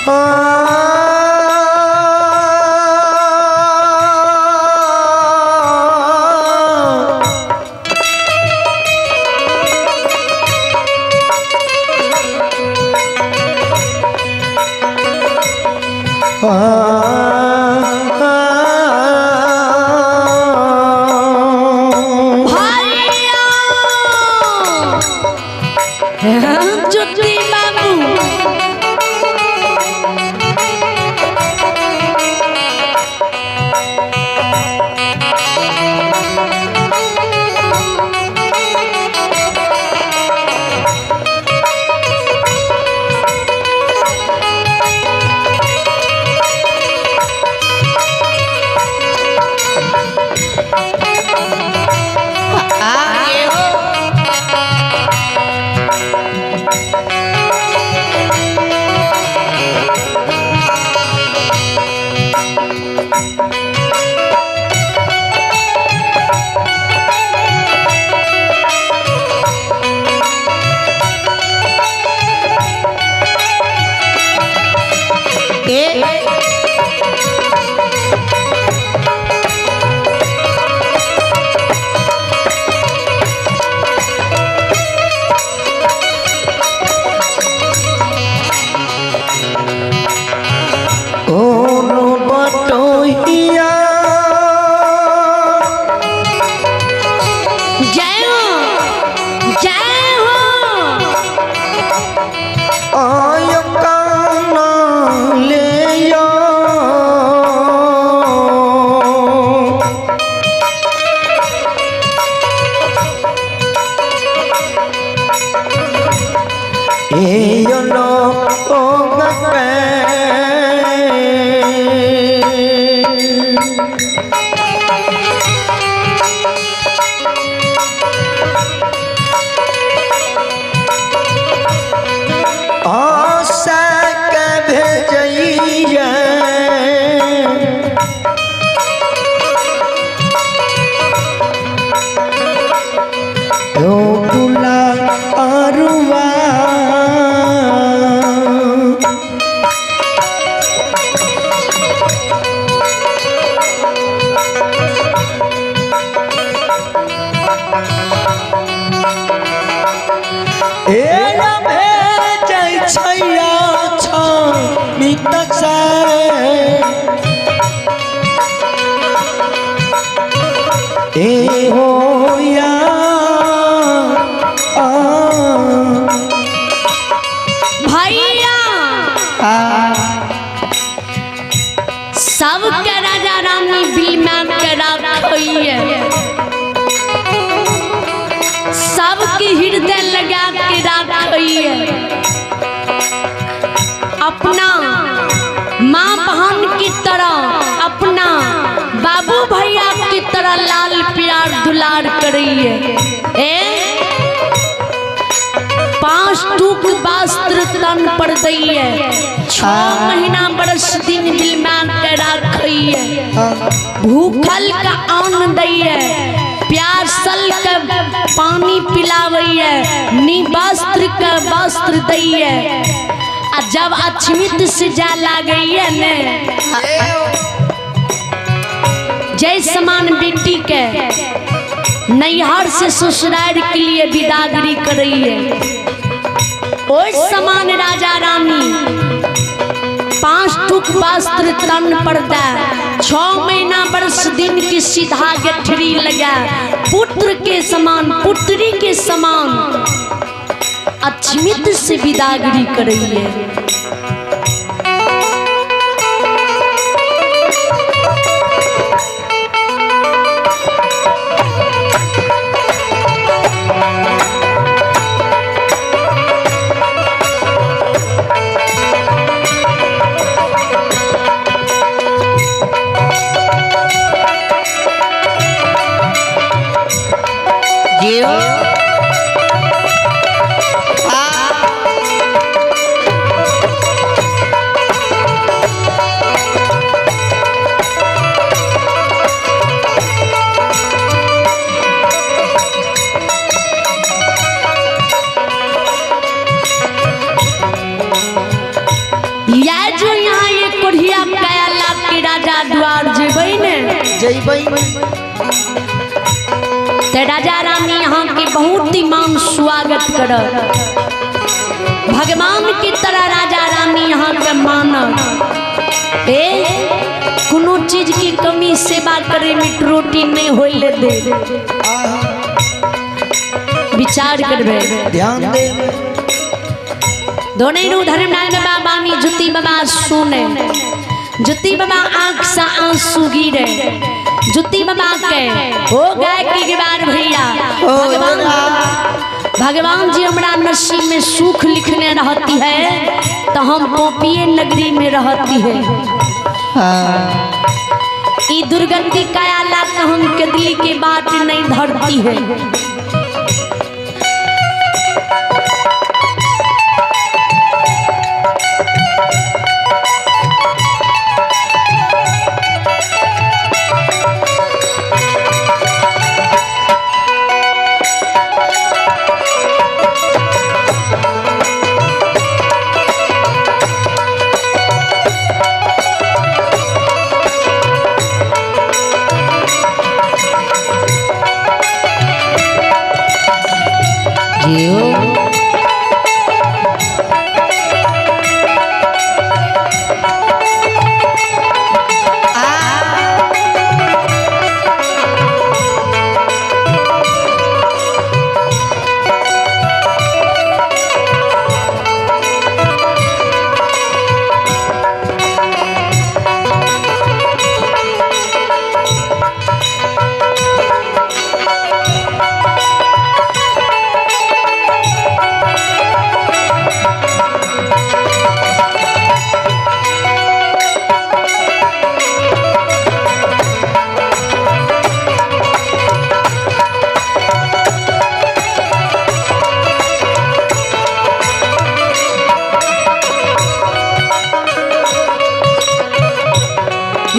भैया ज्योति बाबू और बटोहिया जय हो, जय हो। आय काना ले ए लो आशा के भेजैया ओ दुला अरुआ ए भेजै छैया छ मित से ए हो या आ भैया आ सबके राजा रानी बिलमा के राखैया, सबके हृदय लगा के राखैया। अपना माँ बहन की तरह, अपना बाबू भैया की तरह लाल प्यार दुलार करैया। ए 5 टूक वस्त्र तन पर दैया, 6 महीना बरस दिन बिलमा के राखैया। भूखल का अन्न दैया, प्यासल के पानी पिलावैया, निवस्त्र के वस्त्र दैया। आ जब अछमित से जा लागैया ने, जय समान बेटी के नैहर से ससुराल के लिए विदागरी करैया, ओइ समान राजा रानी 5 टुक वस्त्र तन पर दे, 6 महीना वर्ष दिन की सीधा गठरी लगा, पुत्र के समान पुत्री के समान अछमित से विदागरी करैया। जियो। आ द्वार जेबै ने जइबै ते राजा रानी यहाँ के बहुत ही मान स्वागत करब। भगवान की तरह राजा रानी यहाँ के मानब। ए कोनो चीज की कमी सेवा करे में त्रुटि नहीं होइले दे। विचार करबे, ध्यान दे। दोनों धर्मनारायण बाबा बामी जुती बाबा सुने, जुती बाबा आंख से आंसू गिरे, जुती बाबा के हो गाय की गिबार भैया। भगवान भगवान जी हमरा नसीब में सुख लिखने रहती है तो हम पोपिये नगरी में रहती है। ई दुर्गति काया ला हम केदली के बाट नहीं धरती है।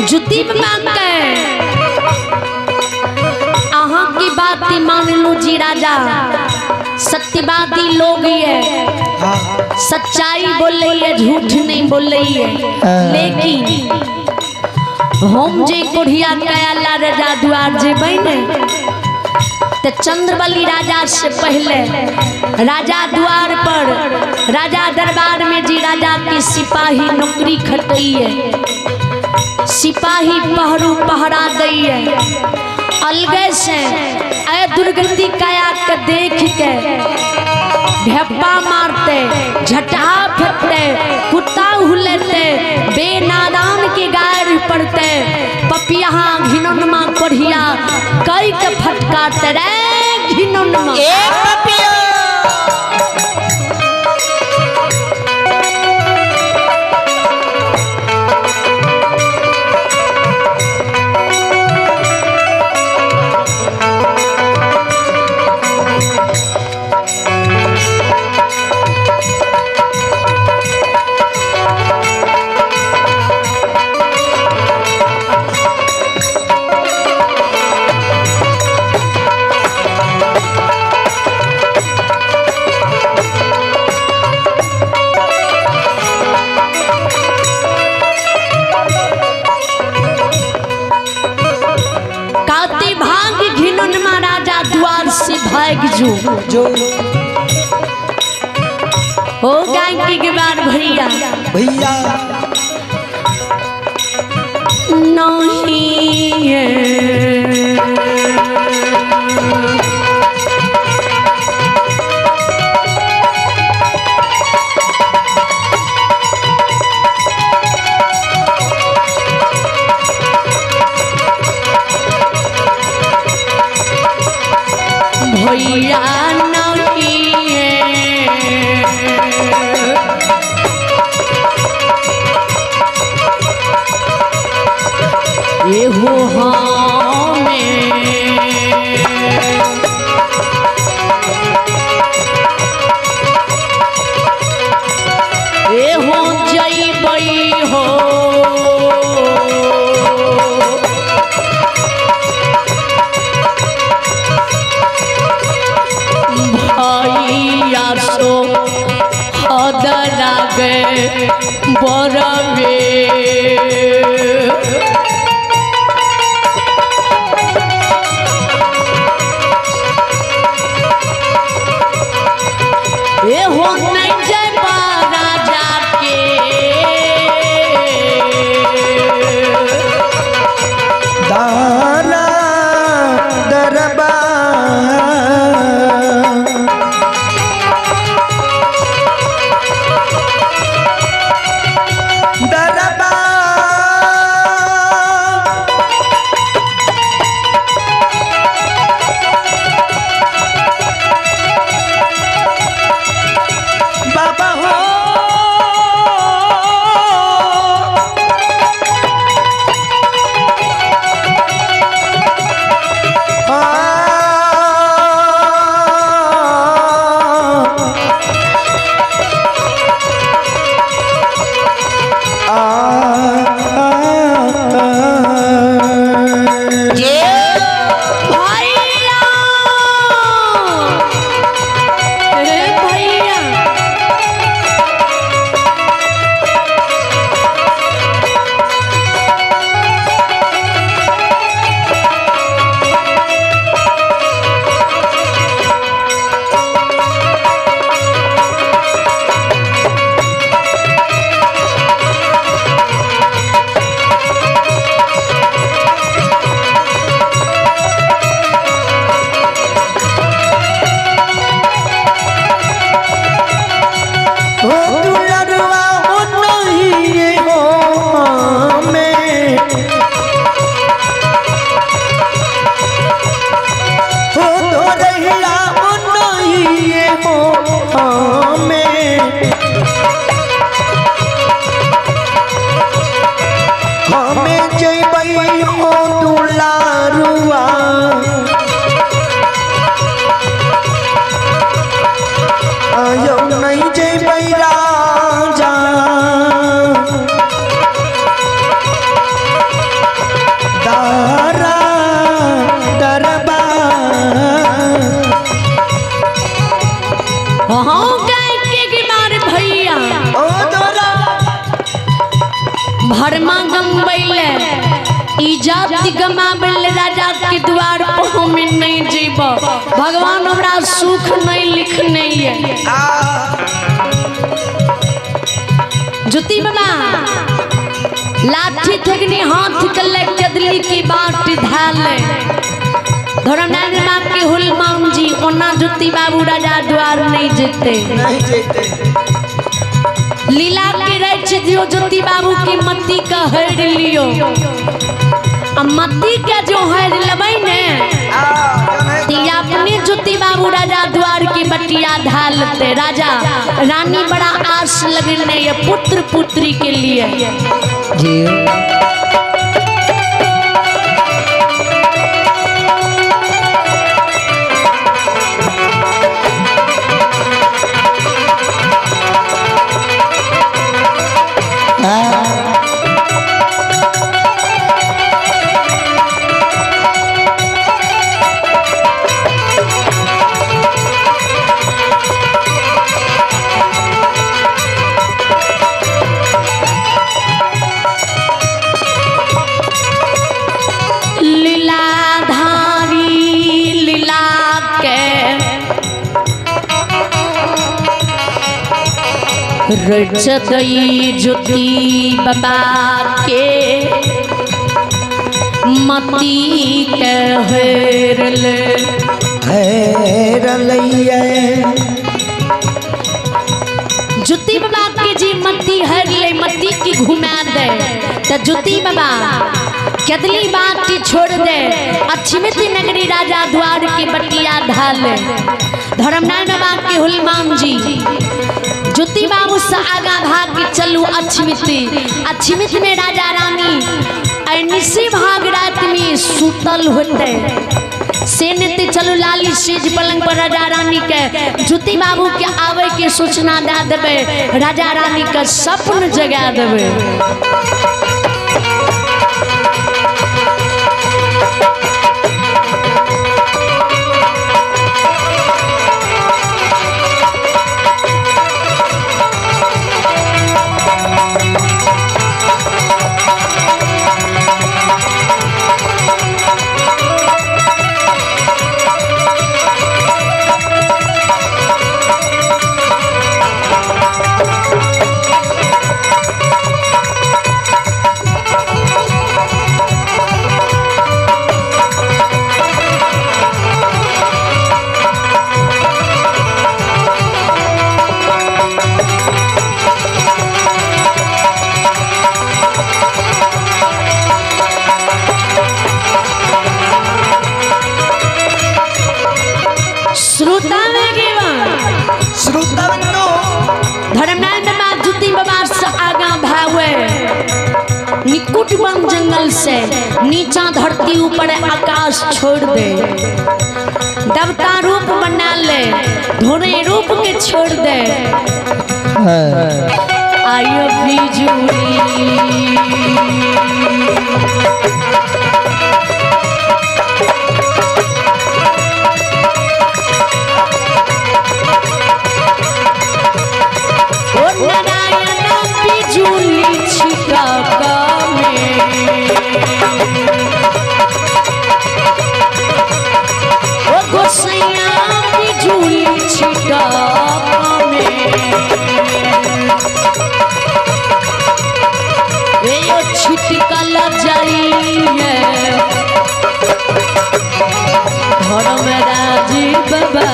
जुती के अहाँ की बात मान लू जी राजा, सत्यवादी लोग ये सच्चाई बोले है, झूठ नहीं बोले है। लेकिन हम जे कोढ़िया कयाला राजा द्वार जेबै ने तो चंद्रबली राजा से पहले राजा द्वार पर राजा दरबार में जी राजा के सिपाही नौकरी खटैये, सिपाही पहरू पहरा दैये। अलगे से अय दुर्गति काया के देख के ढप्पा मारते, झटहा फेंकते, कुत्ता हुलेते, बेनादान के गायर पड़ते, पपिया घिनौनमा कोढ़िया कई के फटकारते रे घिनौनमा। ए पपिया काते भाग घिनौनमा राजा द्वार से भाग जो जो हो गाय के बार भैया भैया नहीं है। भैया नहीं है। एहो हमें एहो जइबै हो भैया सो हद लागे बरवे। भरमा गमबैले इज्जत गमाबैले राजा के द्वार पर हम नहीं जीब, भगवान हमरा सुख नहीं लिखने ये। ज्योति बाबा लाठी थेकनी हाथ के ले कदली की बाट धाले धर्मनारायण बाबा के हुलमान जी ओना ज्योति बाबू राजा द्वार नहीं जेते, नहीं जेते। लीला के रच दियो ज्योति बाबू की मती का हर लियो, आ मती के जो हर लबै ने अपने ज्योति बाबू राजा द्वार की बटिया ढालते। राजा रानी बड़ा आस लगने ये पुत्र पुत्री के लिए जी। लीलाधारी लीला के रचदई ज्योति बाबा के मती के हेरल हेरलैया। ज्योति बाबा के जी मती हर ले मती की घुमा दे तो ज्योति बाबा कदली बात छोड़ दे अक्षमित नगरी राजा द्वार की बटिया ढाल। धर्मनारायण बाबा के हुलमान जी ज्योति बाबू से आगा भाग के चलू अक्षमित, अक्षमित में राजा रानी ऐसी भाग रात में सुतल होते सेनते चलू लाली सेज पलंग पर राजा रानी के ज्योति बाबू के आवे के सूचना दे देवे, राजा रानी के सपन जगा देवे। श्रोता में गिवा श्रोता बनो धर्मनारायण बाबा ज्योति बाबा से आगा भावे निकुट वन जंगल से नीचा धरती ऊपर आकाश छोड़ दे, देवता रूप बना ले धोरे रूप के छोड़ दे। आयो बिजुली ओ नारायण बिजुली छिटक में ओ गोसैया बिजुली छिटक में ए ओ छिटकल जाइए धर्मराज बाबा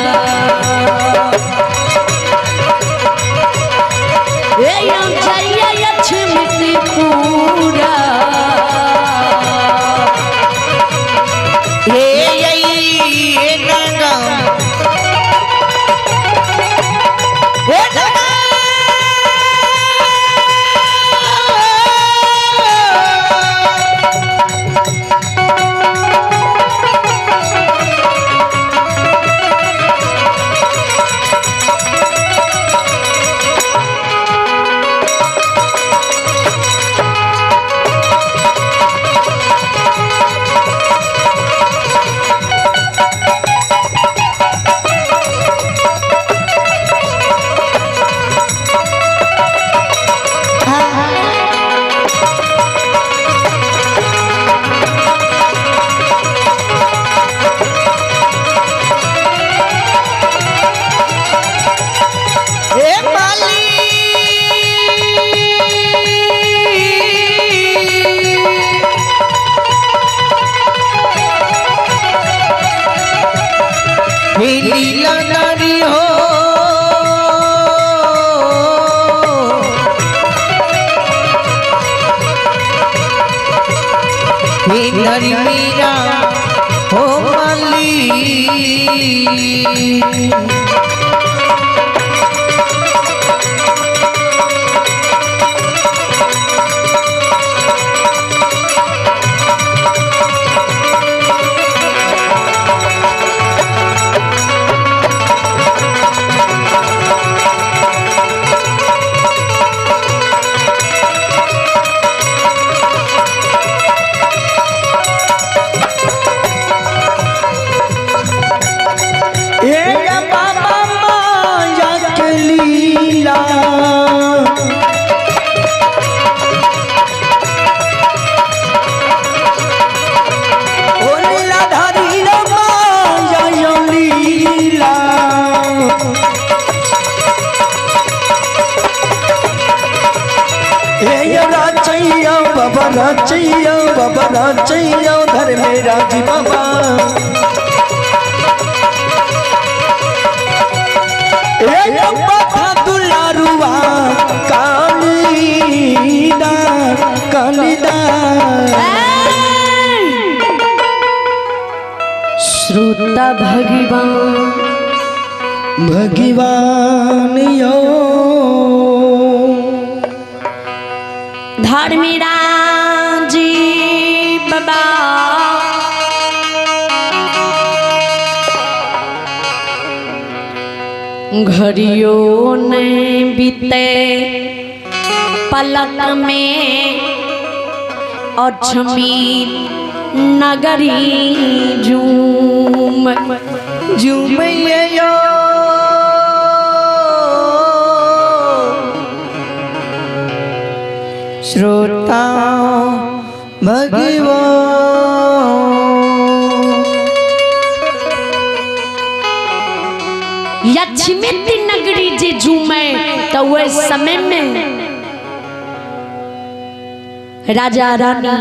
पूरा। हे ये गंगा हे गंगा हे धर्मीरा हो माली। ए बाबा माया के लीला, ओ लीला धारी रे माया यो लीला। हे रचैया बाबा रचैया बाबा रचैया धर्मेरा जी बाबा। ए बाबा दुलारुआ कालीदा कालीदा। श्रोता भगवान भगवान यो धर्मीराज जी बाबा घड़ियों ने बीते पलक में अक्षमी नगरी झूम झूमैया श्रोता भगवान। लक्ष्मित नगरी जे झूमे तो वह समय में राजा रानी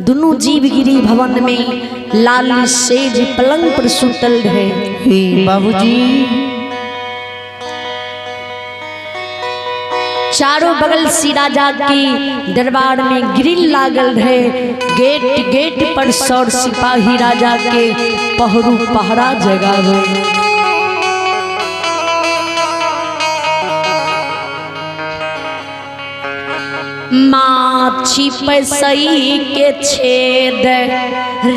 दोनों जीवगिरी भवन में लाल सेज पलंग पर सुतल रहे। हे बाबूजी, चारों बगल से राजा की दरबार में ग्रिल लागल रहे। गेट गेट पर सौर सिपाही राजा के पहरू पहरा जगावे। माछी पैसई के छेद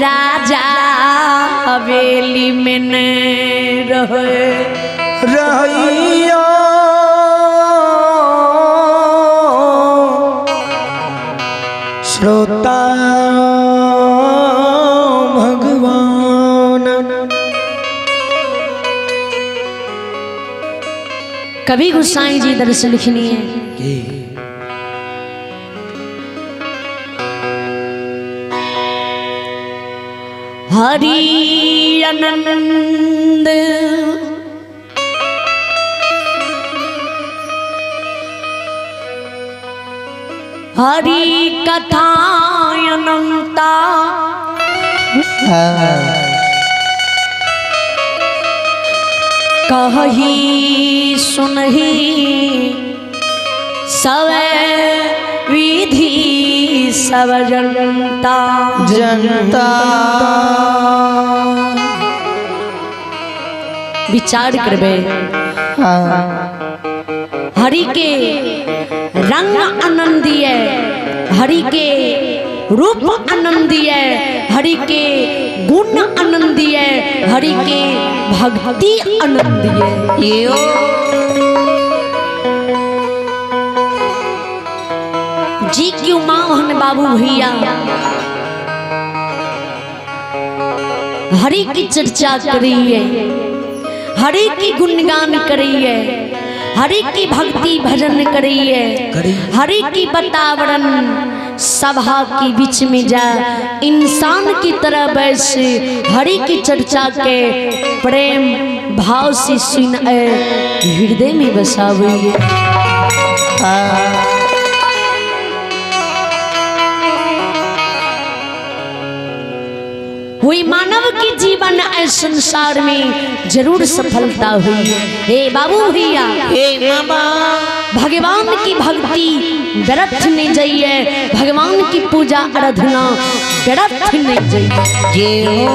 राजा हवेली में न रहे। रहिया श्रोता भगवान। कभी गुसाई जी दर्शन लिखनी है। हरि आनंद हरि कथा अनंता कही सुनही सब विधि सब जनता जनता। विचार करबे हरि के रंग आनंदीय, हरि के रूप आनंदीय, हरि के गुण आनंदीय, हरि के भक्ति आनंदीय। यो जी क्यों माहन बाबू भैया हरि की चर्चा करिए, हरि की गुणगान करिए, हरि की भक्ति भजन करिए, हरि की वातावरण सभा के बीच में जा इंसान की तरह बैसे हरि की चर्चा के प्रेम भाव से सुन हृदय में बसावे। हुई मानव की जीवन इस संसार में जरूर सफलता हुई। हे बाबू भैया, हे मामा, भगवान की भक्ति व्यर्थ नहीं जाइए, भगवान की पूजा आराधना व्यर्थ नहीं जाइए। जे हो।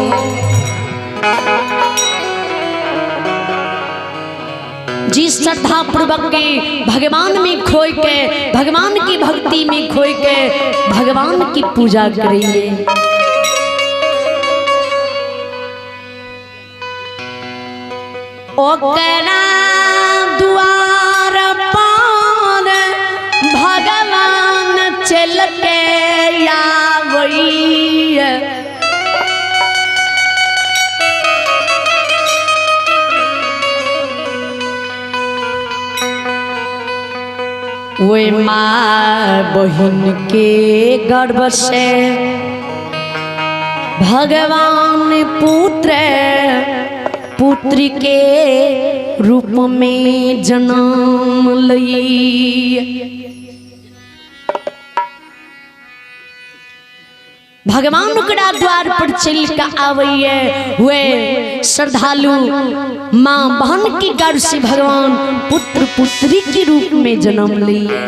जी श्रद्धा पूर्वक के भगवान में खोए के, भगवान की भक्ति में खोए के भगवान की पूजा करिए। ओकरा द्वार पार भगवान चल के आवैया। वे माँ बहन के गर्भ से भगवान पुत्र पुत्री के रूप में जन्म लई। भगवान ओकरा द्वार पर चल के आवैये, वे श्रद्धालु माँ बहन के गर्भ से भगवान पुत्र पुत्री के रूप में जन्म लिए।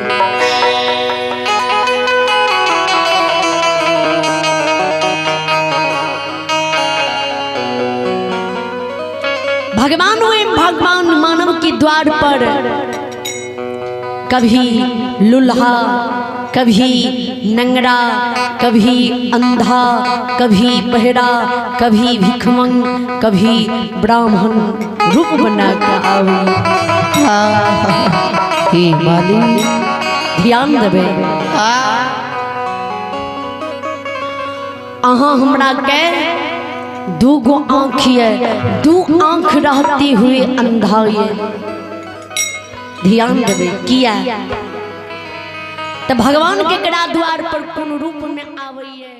भगवान वे भगवान मानव के द्वार पर कभी लुल्हा, कभी नंगड़ा, कभी अंधा, कभी बहरा, कभी भिखमंग, कभी ब्राह्मण रूप बना के आवे। हे मालिक, ध्यान देवे। अहाँ हमरा के दू गो आँख ये, दू आँख रहते हुए अंधा ये। ध्यान देवे किया तो भगवान के करा द्वार पर कोन रूप में आवैये।